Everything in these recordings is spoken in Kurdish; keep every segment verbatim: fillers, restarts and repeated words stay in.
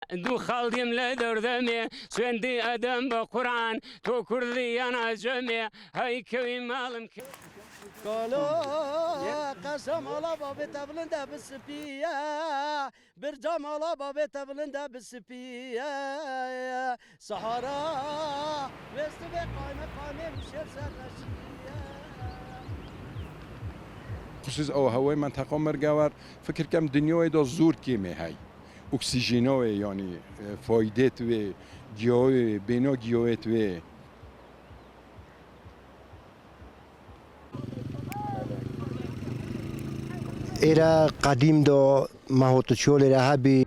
دوو خاڵدیم لە دەردەمێ، سوێندی ئەدەم بە قورئان، تۆ کوردی یان عەجەمێ، هەی کەوی ماڵم کە. Kalo qesa mala bavê te bilind e bi sipî ye, birca mala bavê te bilind e bi sipî ye. Sahara wê sibê qayme qayme û şêr serreşî ye. Xusûs ew hewayê menteqa Mirgewer, fikir kem dinyayê de zor kêmê hey. Oksîjêna wê, yanî, e, faydêt wê, giyawê wê, bêna giyawêt wê. Êre qedîm de me hot û çol êre hebî.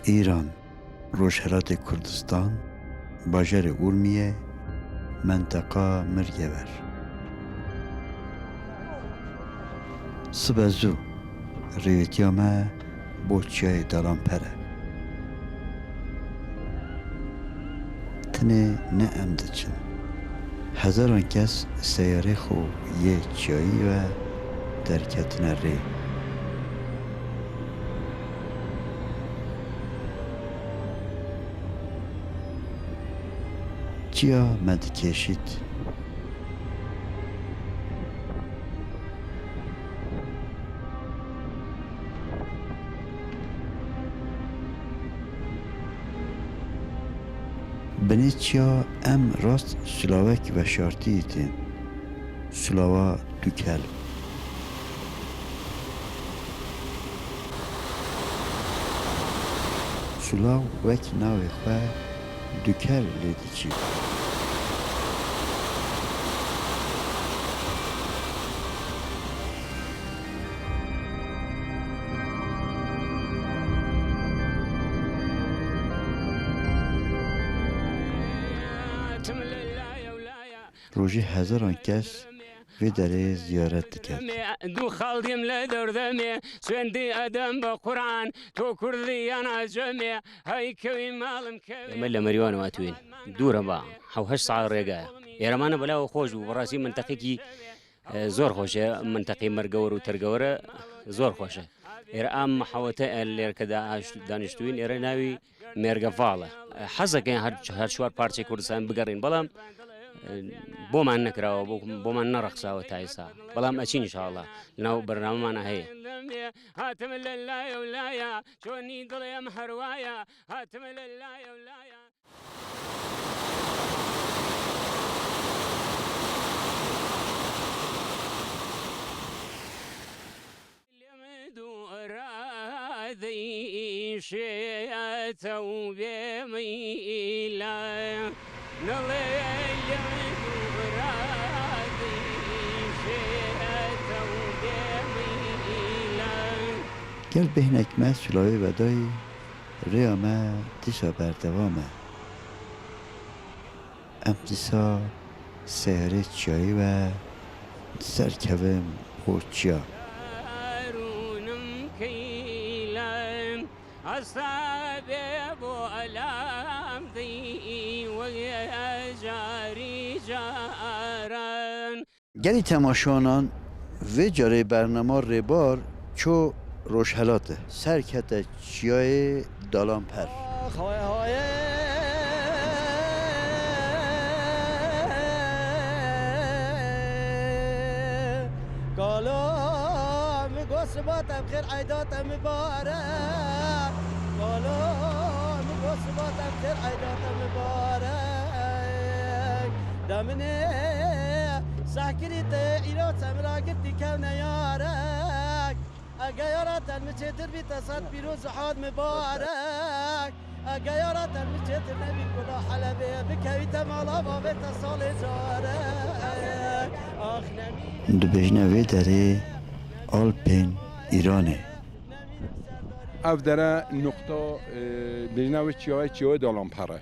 Îran, Rojhelatê Kurdistan, bajarê Urmiyê, menteqa Mirgever. Sibe zû rêwîtiya me bo çiyayê Dalanper e. Tenê ne em diçin. Hezaran kes seyarê xwe yê çiyayî ve derketine rê. Çiya me dikêşît. Binê çiya em rast sulavek veşartiyê tên. Sulava Dukel. Sulav wek navê xwe Dukel lê diçî. Rojê hezaran kes vê derê ziyaret diket. دوو خاڵدیم لە دەردەمێ، سوێندی ئەدەم بە قورئان، تۆ کوردی یان عەجەمێ، هەی کەوی ماڵم کەوێ. ئێمە لە مەریوانەوە هاتووین، دوورە بە حەوت هەشت ساعەت ڕێگایە. ئێرەمانە بەلاوە خۆش بوو، بەڕاستی منتەقێکی، ئە، زۆر خۆشە، منتەقەی مەرگەوەر و تەرگەوەرە زۆر خۆشە. ئێرە ئەم حەوتە لێرکە دانیشتووین، ئێرە ناوی مێرگەڤاڵە. حەزەکەین هەر، هەر چوار پارچەی کوردستان بگەڕین، بەڵام، ئە، بۆمان نەکراوە، بۆ، بۆمان نەڕەخساوە تا ئێستا. بەڵام ئەچین ئینشاءاللە. لەناو بەرنامەمانە هەیە. هاتم لە لایە و لایە، چۆنی دڵێم هەروایە، هاتم لە لایە و لایە. Gel bêhnek me Sulavê vedayî, rêya me dîsa berdewam e. Em dîsa seyarê çiyayî ve serkevin bo çiya. Gelî temaşevanan, vê carê bernama Rêbar ço Rojhelat e. Serkete çiyayê Dalanper. Kalo min got siba te bi xêr, eyda te mibarek. Kalo min got siba te bi xêr, eyda te mibarek. Deminê sehkirî te îro çemira girtî kewne yarek. Ege yara te min çêtir bî te sed pîroz û had mibarek. Ege yara te min çêtir nebî kula Helebê, bikevî te mala bavê te salê carek. Ax nemî. Dibêjne vê derê Alpên Îranê. Ev dere nuqta, e, bêjne wê çiyayê, çiyayê Dalanper e.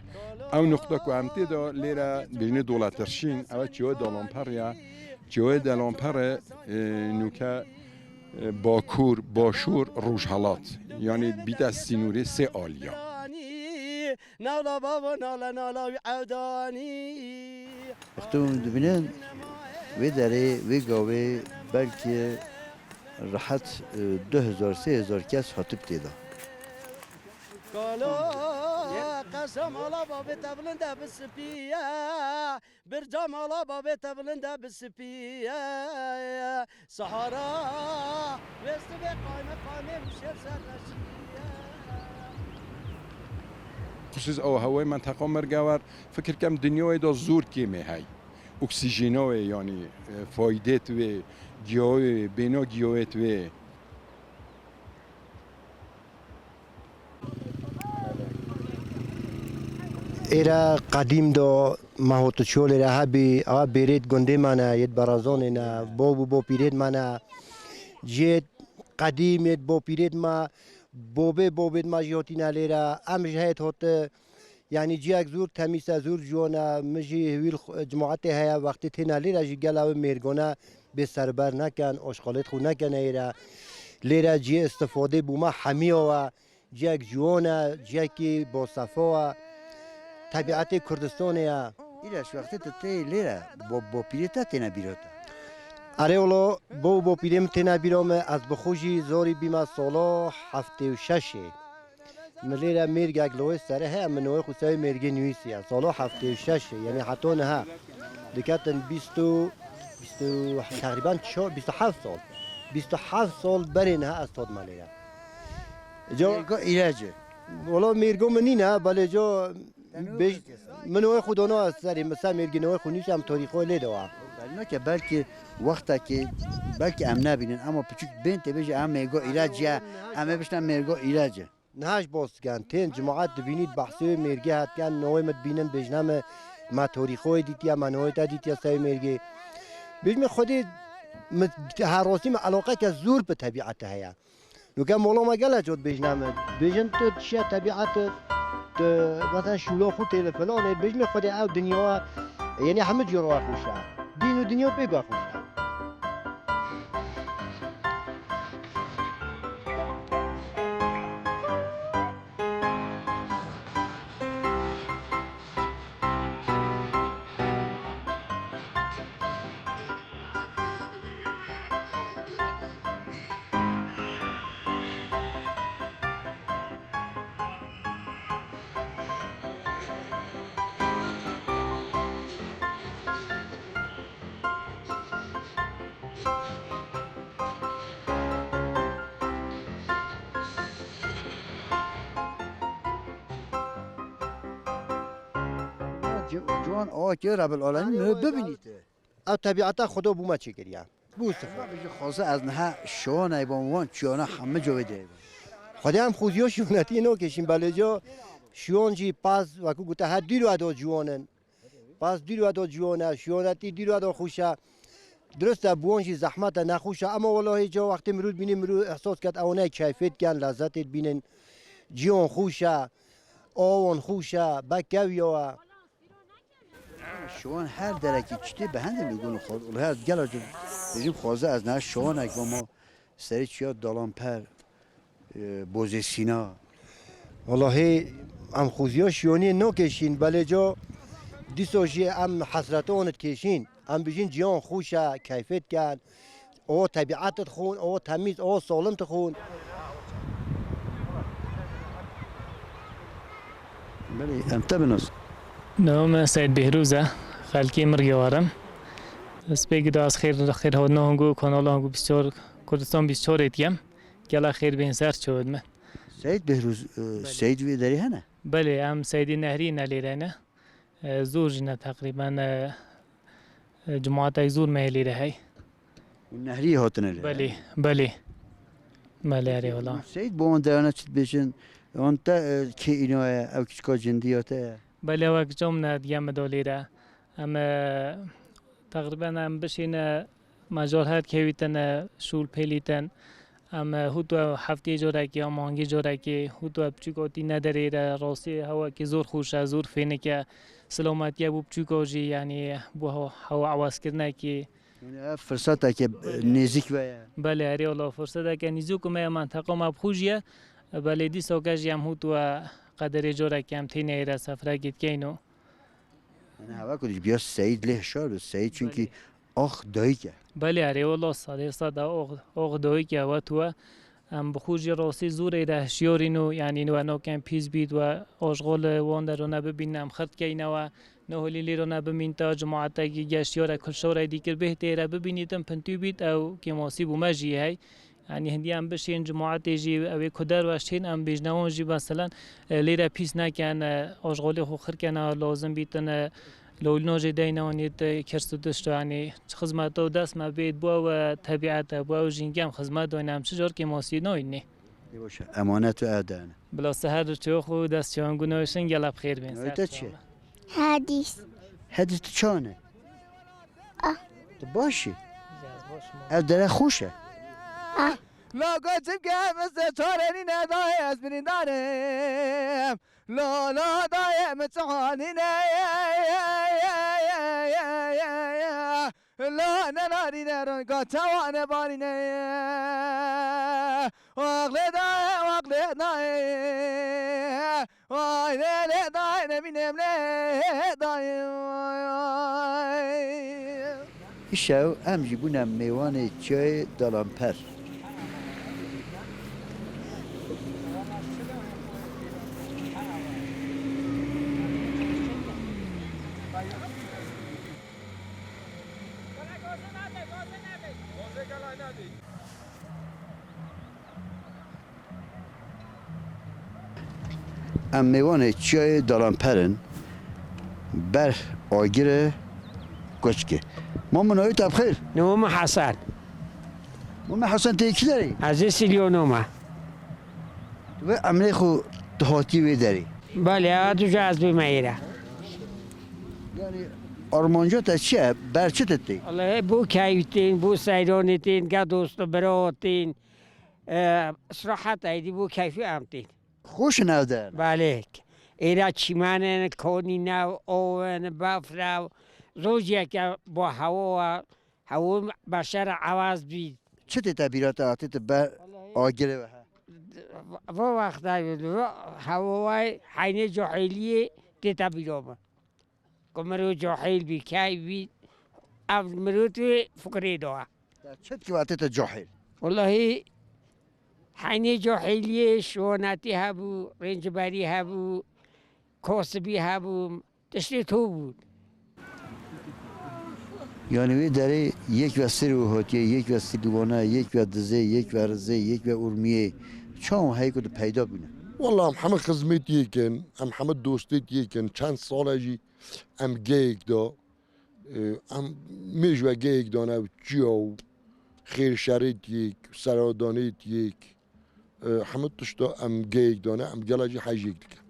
Ew nuqta ku em tê de lêre bêjne Doletirşîn, ew çiyayê Dalanper ya. Cihê Delamperê, e, nûke, e, Bakur, Başûr, Rojhelat. Yanî bîte sînorê sê aliya. Nala baba nala nala wî evdanî. Wextê hûn dibînin, wê derê, wê gavê belkî rehet, e, du hezar, sê hezar kes hatib tê de. Kalo, qesem ala bavê te bilind e bi sipî ye. Birca mala bavê te bilind e bi sipî ye. Sahara, wê sibê qayme qayme û şêr serreşî ye. Xusûs ew hewayê menteqa Mirgewer, fikir kem dinyayê de zor kêmê hey. Oksîjêna wê, yanî, e, faydêt wê, giyawê wê, bêna giyawêt wê. Êre qedîm do me hot çol êre hebî, a bêrêt gundê me ne, yêt berazonê ne, bo bû bo pîrêt me ne. Cihêt qedîm yêt bo pîrêt me, bobê bobêt me jî hotîne lêre. Em ji heyet hot Yanî ciyek zûr temîz e, zûr ciwan e, min jî hewîl xwe, cemaetê heye, wextê têne lêre jî gela wê mêrgane bê serber neken, aşxalêt xwe nekene êre. Lêre ciyê istifadê bû me hemiya we, ciyek ciwan e, ciyekî bosefa ye, tebîetê Kurdistanê ye. Îre ji wextê tu tê lêre, bo, bo pîrê te têne bîra te? Erê wilo, bo, bo pîrê min têne bîra me, ez bi xwe jî zorî bîme sala heftê û şeşê. Min lêre mêrgek li wê serê heye, min navê xwe ser wê mêrgê nivîsiye. Sala heftê û şeş e, yanî heta niha diketin bîst û, bîst û, teqrîben çar, bîst û heft sal. Bîst û heft sal berê niha ez tadme lêre. Ca Mêrgo îrece. Wala mêrgo min nîne, belê ca Te nû bêj-, min wê xwe dana ez serê, min ser mêrgê navê xwe nivîsiye, em tarîxê lê de wa. Belê nake belkî wextekê belkî em nebînin, ama piçûk bên tê bêje em mêrgo îreciye, em ê bişne mêrgo îrece. Niha ji baz dikin, tên cemaet dibînît behsê wê mêrgê hetiken, navê min dibînin, bêjne min, me torîxoyê dîtiye, me navê te dîtiye sey mêrgê. Bêjmê Xwedê, min, her rastî min eloqeke zûr bi tebîete heye. Nuke mola me gele cot bêjne min. Bêjin tu çiye tebîet, tu mesela şûla xwe tê li filanê, bêjmê Xwedê ew dinya, yanî hemû cî re xweş e. Dîn û dinya pê ve xweş e. Ci-, ciwan, o ki Rebil Alemîn min bibînîte. Ew tebîeta Xweda bû me çêkiriye. Bû sifa. Ji xwaze ez niha şiwanay ban wan çiyana hemî covê de. Xwedê em xuziyo şiwanetiyê nokêşin, belê ca şiwan jî paz, wekî gote, her dîr we do ciwan in. Paz dîr we do ciwan e, şiwanetî dîr we do xweş e. Dirust e, bi wan jî zehmet e, nexweş e. Ema welahî ca wextê mirû dibînî, mirû ihsas ket, ew ne keyfê dikin, lezzetê dibînin. Ciwan xweş e, awan xweş e, be keviya we. Şiwan her derekî çitê bi hende lûgon xwar û her gela cû bêjim xwaze ez niha şiwanek bama serê çiya Dalanper, e, Bozê Sîna. Welahî em xuziya şiwaniyê nakêşîn, belê ca dîsa jî em hesreta wan dikêşîn. Em bijîn ciyan xweş e, keyfê dikin. Awa tebîet dixwin, awa temîz, awa salim dixwin. Belê, em te binas. Navê min Seyid Bêhrûz e, xelkê Mirgewar im. Spêkî da ez xêr, xêr hatina hingû kanala hingû bîst û çar, Kurdistan bîst û çar êt yem. Gela xêr bên ser çavêt me. Seyid Bêhrûz, e, Belê. Seyid vê derê hene? Belê, em Seyidê Nehrî ne lêre ne. E, zor jî ne teqrîben, e, e, cemaetek zor me hê lêre hey. Û Nehrî hatine lêre? Belê, belê. Belê, erê wala. Seyid, bo wan deyana çi dibêjin? Wan te, e, kê îna ye? Ew kiçika cindiya te ye? Belê, ew kiça min e, diye min da lêre. Em, e, teqrîben em bişîne, me car her kevîtin, e, şûl pêlîtin. Em, e, hût we heftê carekê ya mangê carekê, hût we piçûk hatî ne derê re, rastî hewekî zor xweş e, zor fênik e. Silametiye bo piçûka jî, yanî bo hew-, hewa ewazkirinekî, Yani ev fırsateke, e, nêzik ve ye. Belê, erê wala furseteke nîzûk û me ye, menteqa me bi xwe jî ye. Belê dîsa ke jî em hût we qederê carekê em têne êre sefrekê dikeyn û Yani hava ku dibiya Seyîd lê hişar bi Seyîd çünkü Belê. Ax dayik e. Belê, erê wala sedê sed e, ox, ox dayik e, we tu we. Em bi xwe jî rastî zûrê de hişyarîn û, yanî, we nakin pîs bît, we aşxal li wan derûne bibînin, em xirtkeyne we, neholî lêrûne bimîn ta cemaetekî geştiyar e, kul şarê dîkir bêh têre bibînîtin, pintû bît, ew kêmasî bû me jî hey. Yanî, hindî em bişên cemaetê jî, ew ê ku derweş tên, em bêjne wan jî, meselen, e, lêre pîs nekin, e, aşxalê xwe xirkene, lazim bîtin, e, Lewlîna jê deyne wan yê te kirs û dişt, yanî xizmeta dest me bêt, bo ew tebiet e, bo ew jîngem xizmet dayne, em çi car kêmasî nayînê. Ê baş e, emanet û ew dene. Bila seher çiyo xwe dest çiyan guna şin, gelek xêr bên. Navê te çi ye? Hedîs. Hedîs, tu çawan e? Ah. Tu baş î? Ev dere xweş e. Ah. La koçim ke min se çare nîne dayê ez birîndarim. La la dayê min çi hanîne ye, ye, ye. La ne narîne ronka çawa ne barîne ye. Waqlê dayê, waqlê dayê. Vay lê lê dayê, ne bînem lê dayê, vay, vay. Îşew em jî bûne mêwanê çiyayê Dalanper. Em mêwanê çiyayê Dalanper in, ber agirê Koçkê. Mamo, navê te bi xêr? Navê min Hesen. Mamo Hesen, tê kî derê? Ez ê Silyono me. Tu vê emrê xwe tu hatî wê derê? Belê, ha tu jî ez bîme êre. Yani armanca te çi ye? Ber çi tu tê? Wallahî bo keyf tên, bo seyranê tên, ge dost û bira tên. E, îstirahet eydî bo keyfî em tên. Xweş in ev der. Belê. Êra çîmen in, konî ne, ov in, befr e. Zor jî yeke bo hewa, hewa beşer ewaz bî. Çi tê te bîra te hatî tu ber agirê we he? Va wexta va hewayê heynê cahiliyê tê te bîra min. Ku mirov cahil bî, key bî, ev mirov tu fikrê da. Ya çi dikî wextê te cahil? Wellahî heynê cahiliyê şiwanetî hebû, rêncberî hebû, kosibî hebû, tiştê to bûn. Yani wê derê yek ve Sirû hatiye, yek ve Silîwana, yek ve Dizê, yek ve Rizê, yek ve Urmiyê. Çawan heye ku tu peyda bûne? Wella em hemî xizmêt yek in, em hemî dostêt yek in. Çend sal e jî em geyek da, e, em mêj ve geyek dane û çiya û xêr şerêt yek, seradanêt yek, e, hemî tişta em geyek dane, em gela jî hej yek dikin.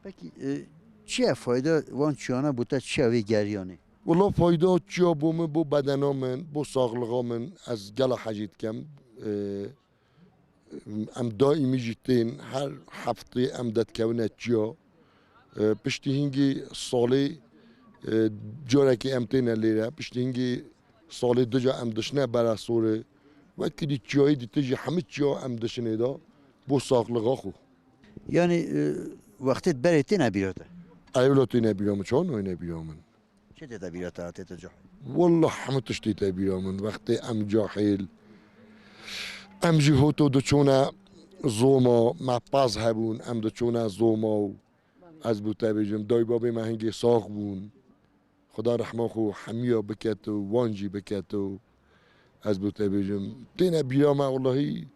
Pekî, e, çi ye fayda wan çiyana bo te, çi ye wê geriyanê? Wela fayda çiya bo min, bo bedena min, bo saxlixa min, ez gela hejê dikim. E, Em daîmî jî tên, her heftê em dedikevine çiya. E, piştî hingî salê, e, carekê em têne lêre, piştî hingî salê du ca em dişine bere sorê. Wekî dî çiyayê dî tê jî hemî çiya em dişinê de bo saxlixa xwe. Yani, e, wextê berê têne bîra te? Ewla têne bîra min, çawa nayêne bîra min? Çi tê te bîra te, tê te cahil? Wallah hemû tişt tê te bîra min. Wextê em cahil, em jî hoto diçûne zoma, me pez hebûn, em diçûne zoma û ez bo te bêjim, dayî babê me hingê sax bûn. Xuda rehma xwe hemiya biketo, wan jî biketo. Ez bo te bêjim, têne bîra me wellahî,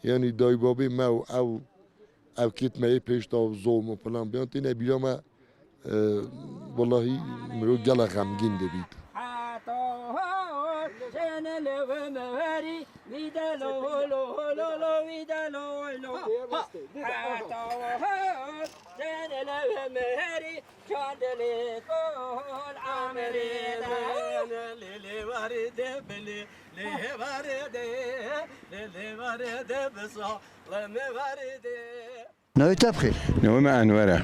yanî dayî babê me û ew, ew kêt me yê pêş da zom û filan biyan têne bîra me, e, wellahî mirov gelek xemgîn dibît. Navê te bi xêr? Navê me Enwer e.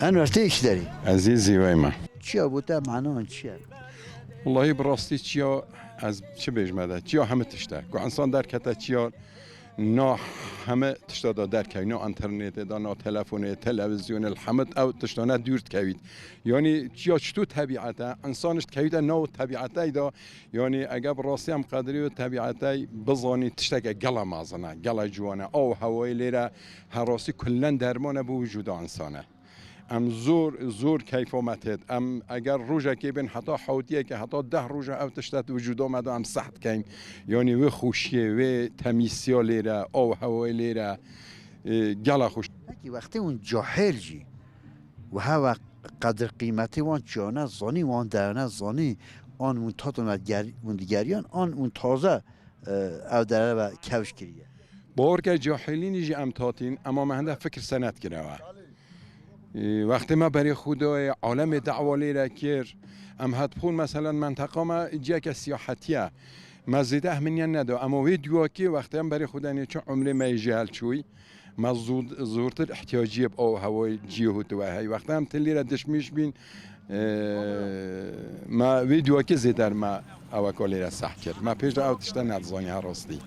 Enwer, tê kî derê? Ez ê Zîwey me. Çiya bo te manan çi ye? Wellahî bi rastî çiya ez çi bêjme de, çiya heme tişt e. Ku insan derkete çiya na heme tişta da derkevî, na internetê da, na telefonê, televizyonê, li hemit ew tiştane dûr dikevît. Yanî çiya çito tebîet e, insan ji dikevîte nav tebîetey da, yanî eger bi rastî em qedrî û tebîetey bizanî tişteke gela mezin e, gela ciwan e. Ew hewayê lêre her rastî kullen derman e bo wicûda insane. Em zor, zor keyfa me têt. Em eger rojekê bên heta hewtiyeke, heta deh roja ew tiştet wicûda me de em seh dikeyn. Yanî wê xweşiyê, wê temîsiya lêre, ew hewayê lêre, e, gela xweş. Peki wextê hûn cahil jî, wiha we qedir qîmetê wan çiyane zanî, wan derene zanî, an hûn tatin we diger-, hûn digeriyan, an hûn taze, e, ev dere ve kevş kiriye? Bawer ke cahilînî jî em tatîn, ema me hende fikir senet kirewe. Ee, wextê me berê xwe dayê, alemê dawa lêre kir. Em hedbûn meselen menteqa me ciyeke siyahetiye. Me zêde ehminiye neda. Ema wê dûakê wextê em berê xwe danê çi umrê me yê jehel çûy. Me zûd-, zûrtir ihtiyaciyê bi ew hewayê ciyê hû diwe hey. Wextê em ti lêre dişmîş bîn, ee, me wê dûakê zêder me eweka lêre seh kir. Me pêş de ew tişte nedizanî her rastî.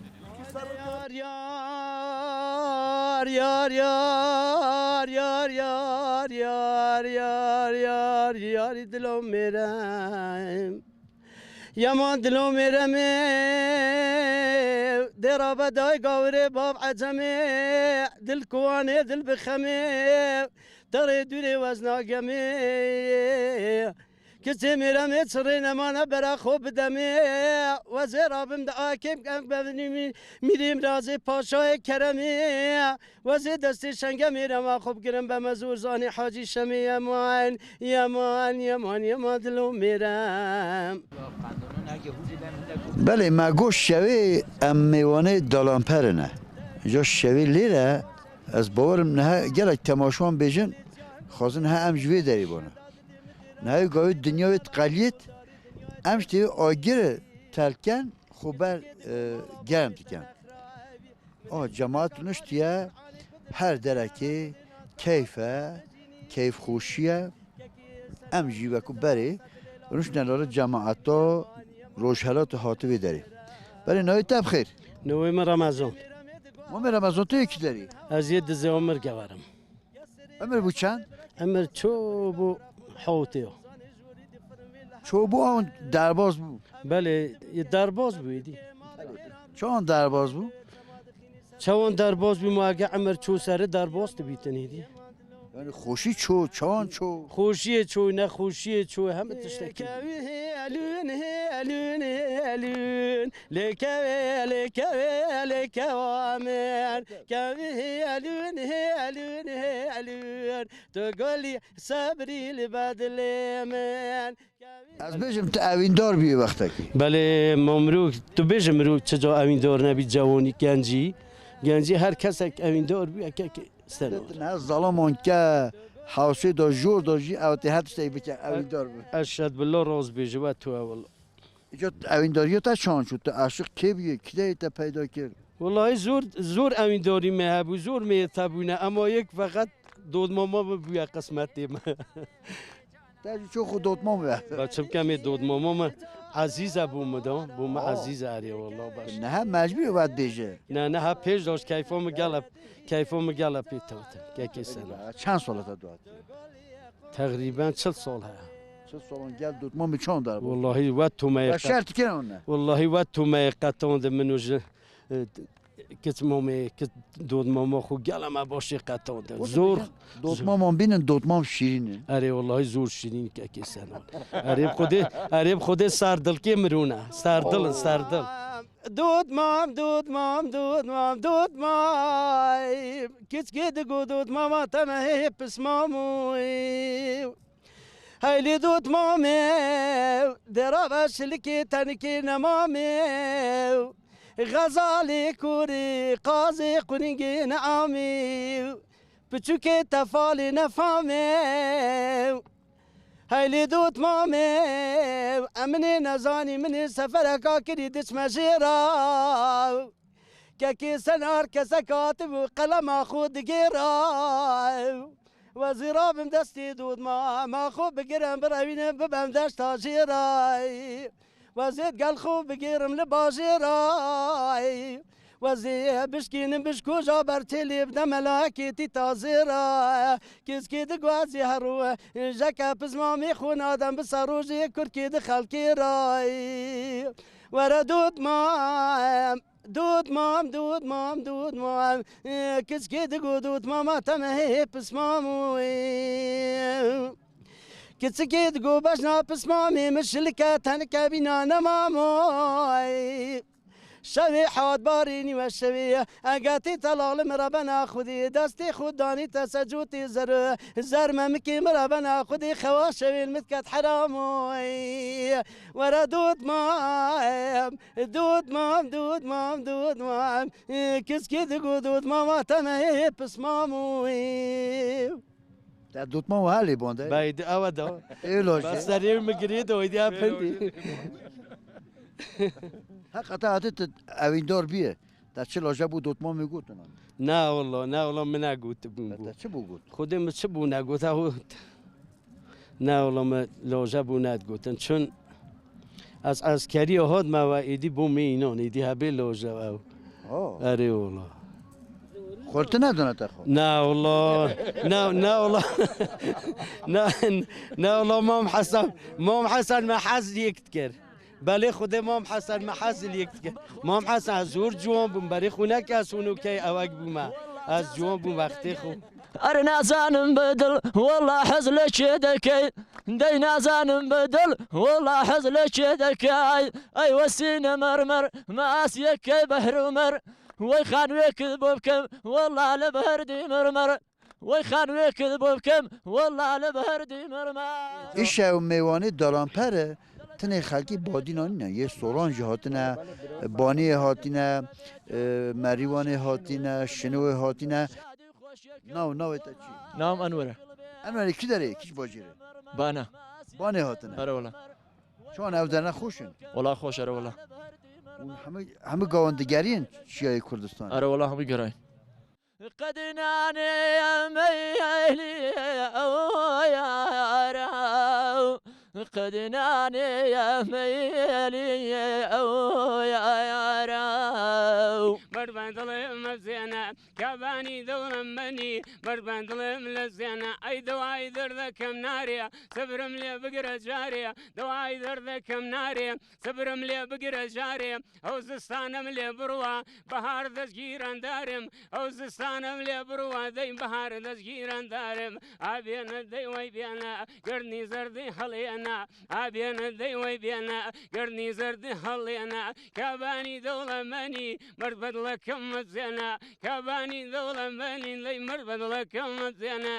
Yar, yar, yar, yar, dilo mêrem. Yaman dilo mêremê, dê rabe day gawirê bav ecemê, dil kuwanê dil bi xemê, terê dûrê wezna gemê. Kiçê mêremê çirê nemane bera xwe bidemê. Wezê rabim di akêm em bevnî mî-, mîrîm razê paşayê keremê. Wezê destê şenge mêrema xwe bigirim be me zor zanî Hacî Şemê yeman, yeman, yeman, yeman dilo mêrem. Belê me got şevê em mêwanê dalanperine. Ja şevê lêre ez bawerim niha gelek temaşewan bêjin, xwazin niha em ji vê derê bana. Nayê gavê dinya wê diqeliyêt, em ji tê agirê telken xwe ber, e, germ dikin. O cemaat rûniştiye her derekê keyf e, keyfxweşî ye. Em jî wekû berê rûniştine li cemaata rojhilatê hati vê derê. Berê navê te bi xêr. Navê min Remezan. Mamê Remezan, tu yê kî derê? Ez yê Dizê Omir geverim. Emir bû çend? Emir ço bû hewtê. Ço bû an derbaz bû? Belê, yê derbaz bû êdî. Çawan derbaz bû? Çawan derbaz bû, ma ege emir ço serê derbaz dibîtin êdî. Yani xweşî ço, çawan ço? Xweşiyê ço, nexweşiyê ço, heme tiştekî. Kevî hêlûn, hêlûn, hêlûn. Lê kevê, lê kevê, lê kewa min. Kevî hêlûn, hêlûn, hêlûn. Tu gulî sebrî li bedlê min. Ez bêjim tu evîndar bûyî wextekî. Belê, ma mirov, tu bêje mirov çi ca evîndar nebî, cewonî, gencî. Gencî her kesek evîndar bûye, kekê. Sen ol. Ne zalamon ke hewsê da jor da jî ew tê her tiştê bike evîndar bû. Eşhed billah rast bêje we tu ewil. Îca evîndariya te çawan çû? Tu aşiq kê bûyê? Kî te peyda kir? Wellahî zor, zor evîndarî me hebû, zor me yê te bûne. Ema yek feqet dotmama min bûye qismetê me. Te jî ço xwe dotmam be. Ba çi bikem ê dotmama min ezîz e bo min da. Bo min ezîz e, erê wallah baş. Niha mecbûr e we dibêje. Ne, niha pêş daş keyfa min gele, keyfa min gele pê tewte. Kekê sena. Çend sal e te dua? Teqrîben çil sal heye. Çil salon gel dotmamê çawan derbas? Wellahî we tomeyê qet-, şert kir hone. Wellahî we tomeyê qetande min û ji, e, kiç mamê, kiç dotmama xwe gele me başê qetande. Zor. Dotmaman bînin, dotmam şîrîn in. Erê wellahî zor şîrîn kekê sena. Erê bi Xwedê, erê bi Xwedê serdilkê mirûne. Serdil in, serdil. Dotmam, dotmam, dotmam, dotmam. Kiçkê digo dotmama te me hê pismamû. Heylê dotmamê, dê rabe şilikê tenikê nemamê. Xezalê kurê, qazê quningê neamê. Piçûkê tefalê nefamê. Heylê dotmamê, em minê nezanî, minê sefereka kirî diçme jêra. Kekê senar kesek hatibû, qelema xwe digêra. Wezî rabim destê dotmama xwe bigirim, birewînim, bibem deşta jêray. Wezê digel xwe bigirim li bajêray. Wezê bişkînim bişkoja ber têlê bide melakê tî tazê ra. Kiskê digo ez ê her rojeke pismamê xwe nadem, bi ser rojê kurkê di xelkê ra. Were dotmam. Dotmam, dotmam, dotmam. Kiskê digo dotmama te me hê pismamo. Kiçikê digo bejna pismamê min şilike tenike bîna nemamo. Şevê hat barê nîwe şevê, egetê telal min re bena xwedê, destê xwe danî te secotê zer, zer memikê min re bena xwedê, xewa şevê min ket heramo. Were dotmam. Dotmam, dotmam, dotmam. Kiskê digo dotmama te me hê pismamo. Te dotmam we helê bande. Bey, di ewe de. Ê lo Bas jî. Serê min girê de, oydiya pindi. Heqeta hatî tu evîndar bîye. Te çi laje bû dotmamê gotin? Na wala, na wala, min negot bûn. Te çi bû got? Xwedê min çi bû negot, ew Ne wala me loje bû nedigotin. Çun ez eskeriya hat me ve êdî bû me înan, êdî hebê loje ew. Oh. Erê wala. Xorti nedana te xo? Ne wala. Ne, ne wala. Ne, ne wala Mam Hesen. Mam Hesen me hez yek dikir. Belê Xwedê Mam Hesen me hez li yek dike. Mam Hesen ez zor ciwan bûm, berê xwe neke ez hûn û key ewek bûme. Ez ciwan bûm wextê xwe. Er nazanim bi dil, wela hez li çê dekey. Dey nazanim bi dil, wela hez li çê dekey. Ey wesîne mermer, me as yekey behr û mer. Wey xan wê kid bo bikim, wela li beherdî mermer. Wey xan wê kid bo bikim, wela li beherdî mermer. Îşew mêwanê Dalanper e, tinê xelkî Badîna nîne. Yê Solan jî hatine, Baniyê hatine, e, Merîwanê hatine, Şinowê hatine. Nav, navê te çi? Navim Enwer e. Enwer, kî derê, kî bajêr e? Bana. Banê hatine. Here wela. Çawan ew derne xweş in? Wela xweş, here wela. Û hemî, hemî gawan digerîn çiyayê Kurdistanê? Here wela, hemî gerayîn. Qedinanê meyelî ew yara, qedinanê meyelî ew yara. Merve dilê me zêne, kebanî dewlemenî, merve dilê me zêne. Ay dewayî derdekem narê, sebrim lê bigire carê, dewayî derdekem narê, sebrim lê bigire carê. Ew zistane min lê birwa, bahar dezgîran darim. Ew zistane min lê birwa, dey bahar dezgîran darim. A bêne dey wey bêne, gerdnî zerdî helêne. A bêne dey wey bêne, gerdnî zerdî helêne. Kebanî dewlemenî, merve dileke min zêne. Kebanî dewlemenî, dey merve dileke min zêne.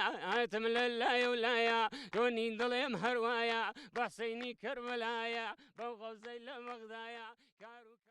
Tim li laya û laya, donî dilê min herwaya. Behseynî Kerbelaya, bew xewzey li Bexdaya. Kar û